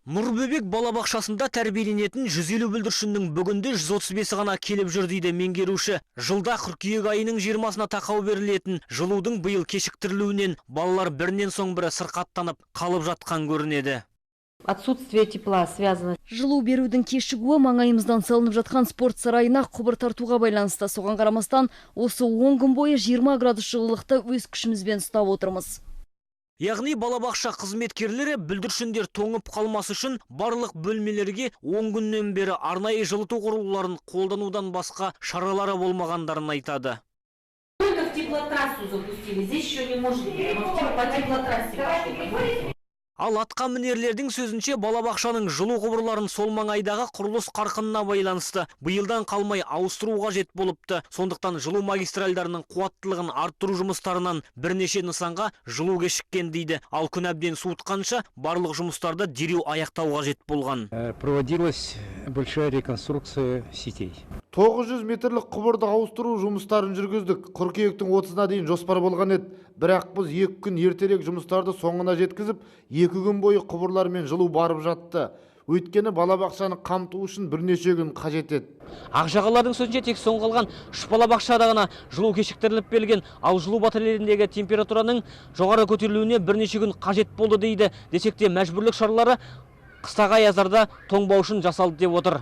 Нұрбөбек балабақшасында тәрбиеленетін 150 бүлдіршіннің бүгінде 135-і ғана келіп жүр, дейді меңгеруші. Жылда қыркүйек айының 20-сына тақау берілетін жылудың биыл кешіктірілуінен балалар бірінен соң бірі сырқаттанып қалып жатқан көрінеді. Отсутствие тепла связано Жылу берудің кешігуі маңайымыздан салынып жатқан спорт сарайына құбыр тартуға байланысты. Соған қарамастан, осы 10 күн бойы 20 градус жылылықты өз күшімізбен ұстап отырмыз. Яғни балабақша қызметкерлері бүлдіршіндер тоңып қалмас үшін барлық бөлмелерге 10 күннен бері арнайы жылыту құрылғыларын қолданудан басқа шаралары болмағандарын айтады. Только в теплотрассу запустили. Здесь еще не может быть. Но по теплотрассе пошло, понимаете? Ал атқа мінерлердің сөзінше, балабақшаның жылу құбырларын сол маңайдағы құрылыс қарқынына байланысты биылдан қалмай ауыстыру қажет болыпты. Сондықтан жылу магистральдарының қуаттылығын арттыру жұмыстарынан бірнеше нысанға жылу кешіккен дейді. Ал күн әбден суытқанша барлық жұмыстарды дереу аяқтау қажет болған. Проводилась большая реконструкция сетей. 900 метрлік құбырды ауыстыру жұмыстарын жүргіздік. Қыркүйектің 30-на дейін жоспар болған еді. Бірақ біз 2 күн ертерек жұмыстарды соңына жеткізіп, 2 күн бойы құбырлармен жылу барып жатты. Өйткені балабақшаны қамту үшін бірнеше күн қажет еді. Ақжағалардың сөзінше, тек соңғы қалған үш балабақшада ғана жылу кешіктіріліп берілген. Ал жылу батареяларіндегі температураның жоғары көтерілуіне бірнеше күн қажет болды дейді. Десек те, мәжбүрлік шаралары қыстағы аяздарда тоңбау үшін жасалды деп отыр.